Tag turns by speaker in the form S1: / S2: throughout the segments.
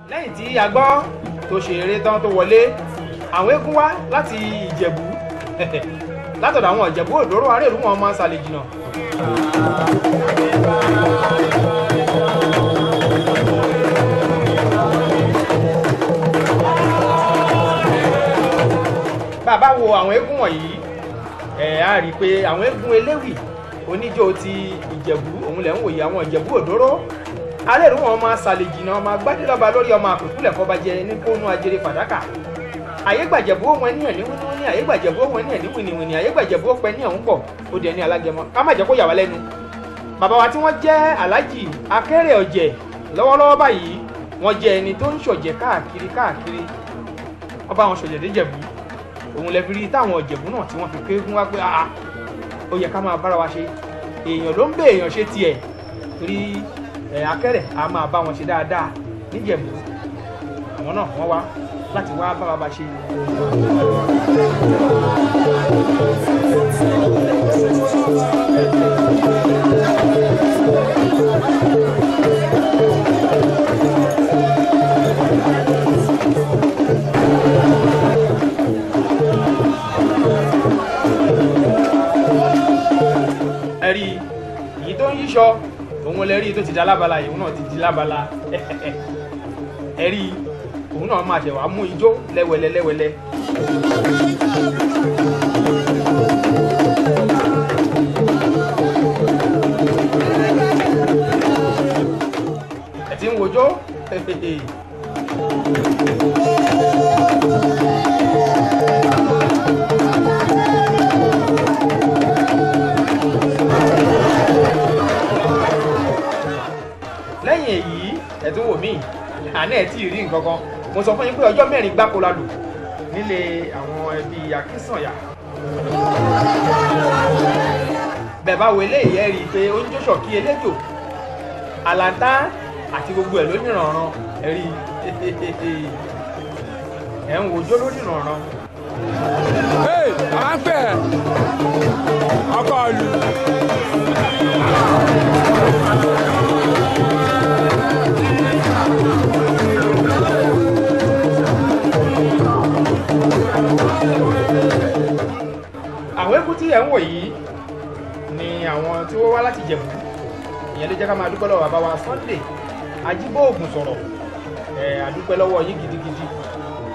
S1: Lẹ́yìn tí a gbọ́ tó ṣe eré tán tó wọlé, àwọn eégún wá láti Ìjẹ̀bú látọ̀dọ̀ àwọn Ìjẹ̀bú Òdòró arẹ́rù wọn máa ń sàlẹ̀ jìnnà. Bàbá wo àwọn eégún wọ̀nyí, ẹ̀ á rí i pé àwọn eégún eléwì oníjó ti Ìjẹ̀bú òun lẹ̀ ń wòye àwọn Ìjẹ̀bú Òdòró arẹ́rù wọn máa sàlẹ̀ jìnnà ọmọ agbádélọ́ba lórí ọmọ àpèkúlẹ̀ fọbajẹ ní kónú ajere fàdákà. Àyégbàjẹ̀bú òun ẹni ẹ̀ ní wíníwíní, àyégbàjẹ̀bú òun ẹni ẹ̀ ní wìnìwìnì, àyégbàjẹ̀bú ó pẹ́ ní ọ̀hún pọ̀ ó di ẹni alágẹmọ. Ká má jẹ́ kó yà wá lẹ́nu. Bàbá wa tí wọ́n jẹ́ Alhaji Akérè Ọ̀jẹ̀ lọ́wọ́lọ́wọ́ báyìí, wọ́n jẹ́ ẹni tó ń ṣọ̀jẹ̀ káàkiri káàkiri. Wọ́n bá wọn ṣọ̀jẹ̀ déjẹ̀bú. Òun lẹ fi rí táwọn Ìjẹ̀bú náà tí wọ́n fi kéégún wá pé àá ó yẹ ká máa bára wa ṣe. Èèyàn ló ń bẹ èèyàn ṣe tiẹ̀ torí Akérè a máa bá wọn ṣe dáadáa níjẹ̀bú. Àwọn náà wọ́n wá láti wá bá bàbá ṣe. Ẹ rí èyí tó ń yíṣọ òun lè rí tó ti di alábala, ìhun náà ti di lábala. Ẹ rí òun náà máa ṣẹ̀wá mú ijó lẹ́wẹ̀lẹ́ lẹ́wẹ̀lẹ́. Ẹ ti ń wojó. Lẹ́yìn èyí ẹ tún wò míì, àná ẹ̀ tí ì rí nǹkan kan. Mo sọ fún yín pé ọjọ́ mẹ́rin gbáko la lò nílé àwọn ẹbí Akínsànyà. Bẹ́ẹ̀ bá wo eléyìí ẹ rí i pé ó ń jó ṣọ̀kí eléjò, àlàntá àti gbogbo ẹ̀ lónìrànràn. Ẹ rí i ẹ̀ ń wojó lónìrànràn.
S2: Hey, à ń fẹ́ ọkọ̀ ìlú.
S1: Àwọn eégún tí ẹ̀ ń wò yìí ni àwọn tí wọ́n wá láti Ìjẹ̀bú. Ìyẹn ló jẹ́ ká máa dúpẹ́ lọ́wọ́ bàbá wa Sunday Ajíbóògùn sọ̀rọ̀. Ẹ̀ àdúpẹ́ lọ́wọ́ yín gidigidi,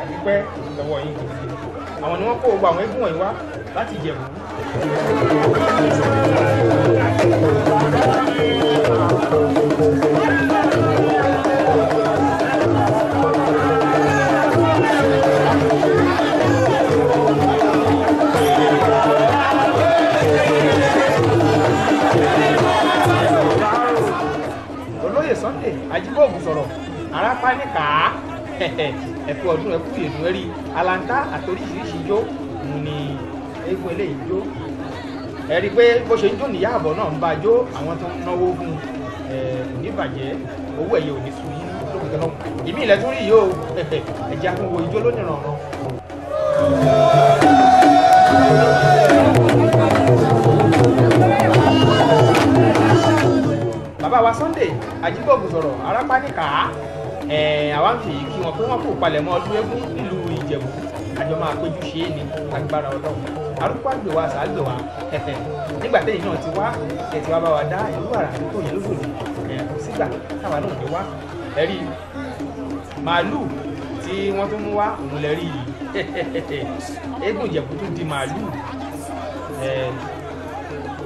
S1: àdúpẹ́ lọ́wọ́ yín gidigidi. Àwọn ni wọ́n kó gbogbo àwọn eégún wọ̀nyí wá láti Ìjẹ̀bú. Olóyè Sunday Ajíbóògùn sọ̀rọ̀ arápá ní kàá. Ẹ̀kú ọdún ẹ̀kú ìyèdùn ẹ̀rí alanta àtoríṣiríṣi ijó òun ni eégún eléyìí jó. Ẹ rí i pé bó ṣe ń jó níyà àbọ̀ náà ń bá jó, àwọn tó ń náwó fún kò ní bàjẹ́, owó ẹ̀yẹ ò ní sú yín lókè tọ́lọ́. Ìmí ilẹ̀ tún rí yìí o, ẹ̀jẹ̀ akúnwo ijó lónìrànràn. Bàbá wa Sunday Ajíbóògùn sọ̀rọ̀ arápá ní kàá. Àwa ń fi èyí kí wọn pé wọn kò palẹ̀mọ́ ọdún eégún nílùú Ìjẹ̀bú. Àjọ máa péjú ṣe é ní agbára Ọlọ́run. Arúgbó àgbèwà sàgbèwà nígbà tẹ́yìn náà ti wá ẹ̀ ti wá bá wa dá ìlú àrà tó yẹ lóṣòdì. Kò sígbà táwa náà ní wá. Ẹ rí màálù tí wọ́n tún mú wá òun lẹ rí yìí. Eégún Ìjẹ̀bú tún di màálù.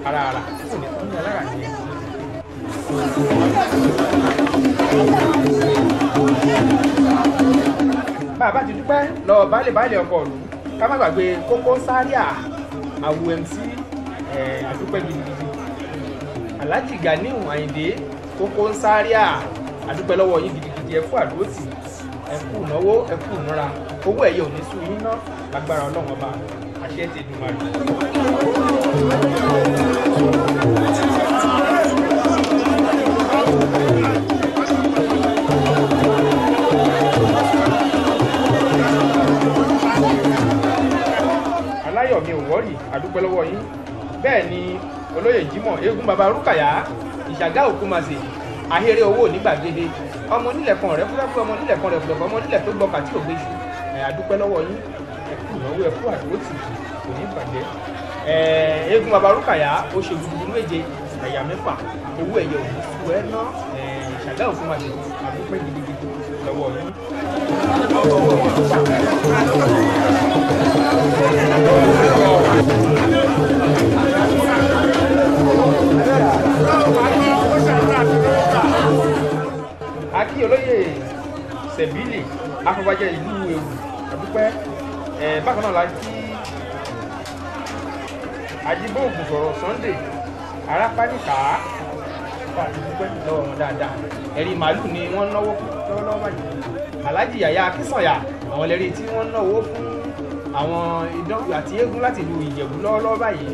S1: Ara ara kò ní tán ní alára nìyẹn. Bàbá ti dúpẹ́ lọ baálé baálé ọkọ̀ ìlú, ká má gbàgbé Kókó Zaria àwù MC. Àdúpẹ́ gidigidi. Alhaji Ganiu Ayinde Kókó Zaria, àdúpẹ́ lọ́wọ́ yín gidigidi. Ẹ kú àdúrótì, ẹ kú ìnáwó, ẹ kú ìnára. Owó ẹ̀yẹ ò ní sú yín ná lágbára Ọlọ́run ọba àṣẹ ti Èdùmàrè. Aláyọ̀mí ò wọ́rì, àdúpẹ́ lọ́wọ́ yín. Bẹ́ẹ̀ ni olóyè Jímọ̀ eégún baba Rúkàyà Ìṣàgá Òkúmasè ahéré owó nígbàgede Ọmọ onílẹ̀ kan rẹ̀ fúrẹ́fú, ọmọ onílẹ̀ kan rẹ̀ fúrẹ́fú, ọmọ onílẹ̀ tó gbọ́kà tí ò gbé iṣu. Àdúpẹ́ lọ́wọ́ yín, ẹ kú ìnáwó, ẹ kú àdúrótì, kò ní bàjẹ́. Eégún baba Rúkàyà ó ṣe gudugudu méje ẹ̀yà mẹ́fà, owó ẹ̀yẹ òní sú ẹ ná. Ṣàgá òfin wa ṣe àdúpẹ́ gidigidi lọ́wọ́ yín. Akí olóyè Sẹ̀bílì afọbajẹ ìlú Ewu, àdúpẹ́. Bákan náà la kí Ajíbóògùn sọ̀rọ̀ Sunday Arápáníkà, àdúpẹ́ lọ́wọ́ wọn dáadáa. Ẹ̀rí màálù ni wọ́n náwó fún lọ́wọ́lọ́wọ́ báyìí. Alhaji Yàyà Akínsànyà àwọn ẹlẹ́rìí tí wọ́n náwó fún àwọn idán àti eégún láti ìlú Ìjẹ̀bú lọ́wọ́lọ́wọ́ báyìí.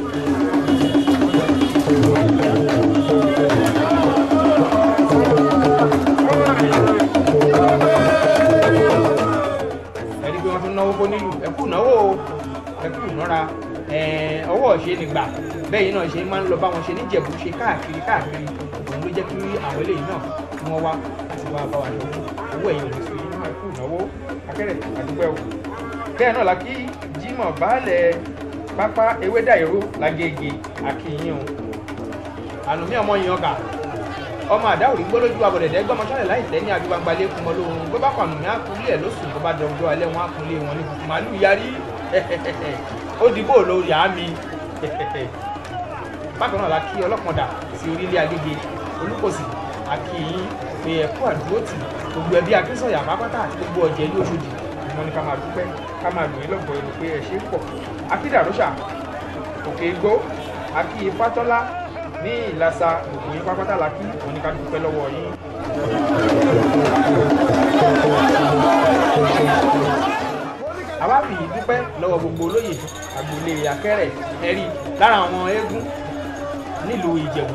S1: Ẹ̀rí pé wọ́n tún náwó fún nílùú, ẹ̀kú náwó ẹ̀kú ìnára ọwọ́ ṣe nígbà bẹ́ẹ̀ yìí náà ṣe máa ń lọ bá wọn ṣe níjẹ̀bú ṣe káàkiri káàkiri. Òun ló jẹ́ kí àwọn eléyìí náà kí wọ́n wá láti wá bá wa ṣọdún. Owó ẹ̀yìn òní sùn yìí náà, ẹ̀kú ìnáwó akẹ́rẹ̀ àdúpẹ́ o. Bẹ́ẹ̀ náà la kí Jímọ̀ baálẹ̀ pápá Ewédàìró lágége, akínyìn o. Ànùmí ọmọ yìí ọkà ọmọ àdáwòrí gbólójú abọ̀dẹ̀dẹ̀ gbọ́mọ sálẹ̀ láì tẹ́ ní agbègbè lẹ́kùn mọ́ lóhun bó bá pànù mí àkúlé ẹ̀ lóṣù bó bá dọ̀jọ́ alẹ́ wọn àkúlé wọn ní kùkù màálù yarí ó dìbò lórí àmì. Bákan náà la kí ọlọ́kàndà sí orílẹ̀ Agége Olúkòsì, akínyìn pé ẹ̀kú àdúrótì gbogbo ẹbí Akínsànyà pápátá àti gbogbo ọ̀jẹ̀ ní Òṣòdì. Wọn ni ká máa dúpẹ́, ká máa lòyìn lọ́gbọ̀ọ́ ẹnu pé ẹ ṣe é pọ̀. Akídàrósà Òkè Igbó, akí Ifátọ́lá ní Ìlàsà, gbogbo yín pápátá la kí, wọn ni ká dúpẹ́ lọ́wọ́ yín. Àwa fi yìí dúpẹ́ lọ́wọ́ gbogbo olóyè agboolé Akẹ́rẹ̀ ẹ̀rí lára àwọn eégún nílùú Ìjẹ̀bú.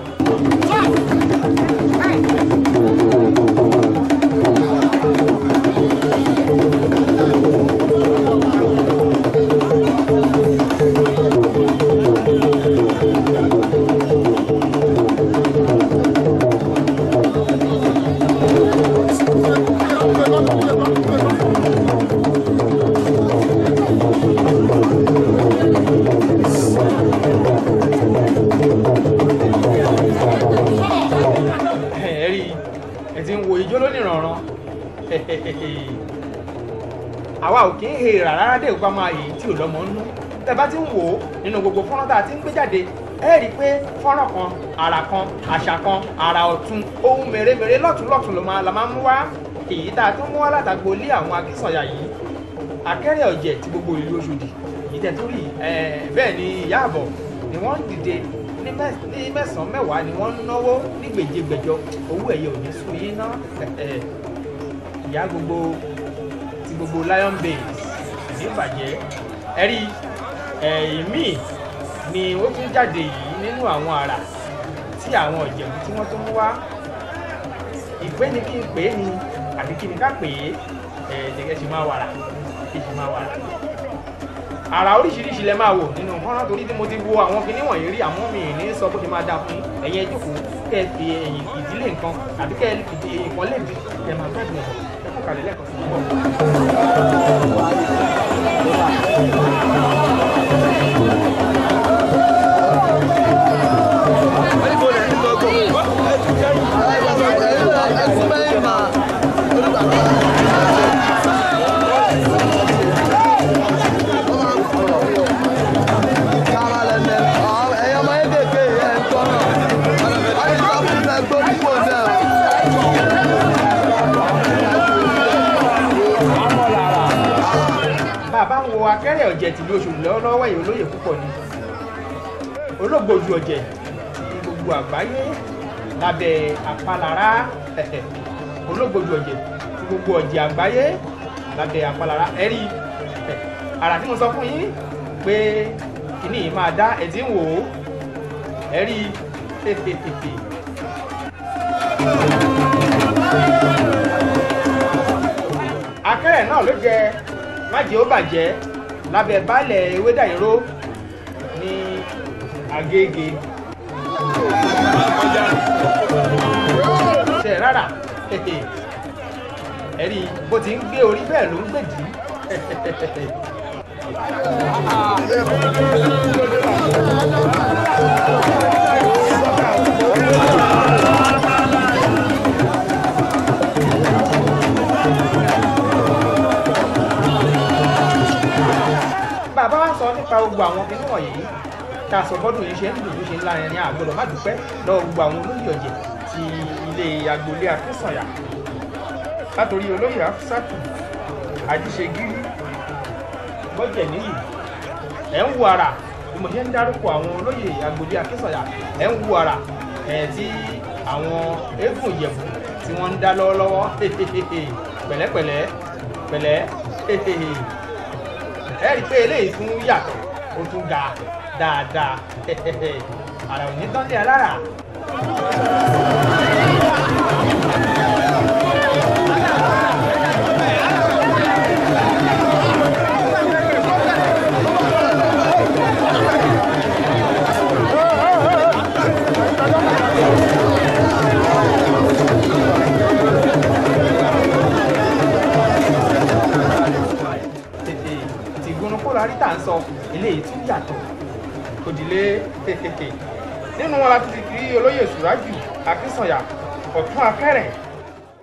S1: Àwa ò kí ń he rárá dé ìpa máa èyí tí ò lọ́mọ ń nú. Tẹ́ bá ti ń wò ó nínú gbogbo fọ́nrán tá a ti ń gbé jáde, ẹ rí i pé fọ́nrán kan, àrà kan, àṣà kan, àrà ọ̀tun, ohun mèremère lọ́tún lọ́tún la máa ń mú wá. Èyí tá a tún mú wá látàgbo lé àwọn Akínsànyà yìí, Akẹ́rẹ̀ ọ̀jẹ̀ ti gbogbo ìlú Òṣòdì èyí tẹ́ tó rí. Bẹ́ẹ̀ ni ìyá àbọ̀ ni wọ́n ń dìde ní mẹ́sàn-án mẹ́wàá ni wọ́n ń náwó ní gbèjégbèjọ. Owó ẹ̀yẹ ò ní sùn yín ná. Ìyá gbogbo ti gbogbo Lion Base ní ìbàjẹ́. Ẹ̀rí ẹ̀mí ni ó tún jáde yìí nínú àwọn àrà tí àwọn Ìjẹ̀bú tí wọ́n tún mú wá. Ìpè ní kí n pè é ni àbí kí ni ká pè é, ẹ̀ ṣì máa wàrà, ẹ̀ ṣì máa wàrà. Àrà oríṣiríṣi lẹ máa wò nínú fọ́nrán torí tí mo ti wo àwọn kinní wọ̀nyí rí, àmọ́ mi ní sọ bó ṣe máa dáa fún ẹ̀yin. Ẹ jókòó kẹ́ ẹ fi ẹ̀yìn ìdílé nǹkan àbí kẹ́ ẹ fi ẹ̀yìn kan lébi kẹ́ ẹ máa gbádùn ẹ̀bọ̀. Ẹ kú kalẹ̀ lẹ́ẹ̀kan sí i. Bàbá ń wo Akẹ́rẹ̀ ọ̀jẹ̀ tìlú Òṣòdì lọ́wọ́lọ́wọ́ yìí, olóyè púpọ̀ ni, olóògbòjù ọ̀jẹ̀ ti gbogbo àgbáyé lábẹ́ àpalára, olóògbòjù ọ̀jẹ̀ ti gbogbo ọ̀jẹ̀ àgbáyé lábẹ́ àpalára. Ẹ̀rí àrà tí mo sọ fún yín pé kìíní yìí máa dá ẹ̀ tí ń wò ó, ẹ̀rí Akẹ́rẹ̀ náà ló jẹ májè ó bàjẹ́ lábẹ́ baálẹ̀ Ewédàìró ní Agége. Ṣe rárá Ẹ̀rí bó ti ń gbé orí bẹ́ẹ̀ ló ń gbèdí. Bàbá wa sọ nípa gbogbo àwọn kinní wọ̀nyí tá a sọ bọ́dún yìí ṣe ń dùn, bó ṣe ń lárin ní àgbọ̀dọ̀ má dúpẹ́ lọ́wọ́ gbogbo àwọn olóyè ọ̀jẹ̀ ti ilé agboolé Akínsànyà, látòrí olóyè Afusatu Ajíṣegírí Bọ́jẹ̀ níyì. Ẹ̀ ń wo ara bí mo ṣe ń dárúkọ àwọn olóyè agboolé Akínsànyà, ẹ̀ ń wo ara ẹ̀ tí àwọn eégún Ìjẹ̀bú tí wọ́n ń dá lọ́wọ́lọ́wọ́. Pẹ̀lẹ́pẹ̀lẹ́ pẹ̀lẹ́. Ẹ rí i pé eléyìí tún yàtọ̀, ó tún ga dáadáa. Àrà ò ní tán lé alára. Tètè tí ìgbónúkó la rí tà ń sọ, eléyìí tún yàtọ̀ òdìlé. Nínú wọn la ti rí olóyè Sùrájù Akínsànyà, ọ̀tún akẹ́rẹ̀.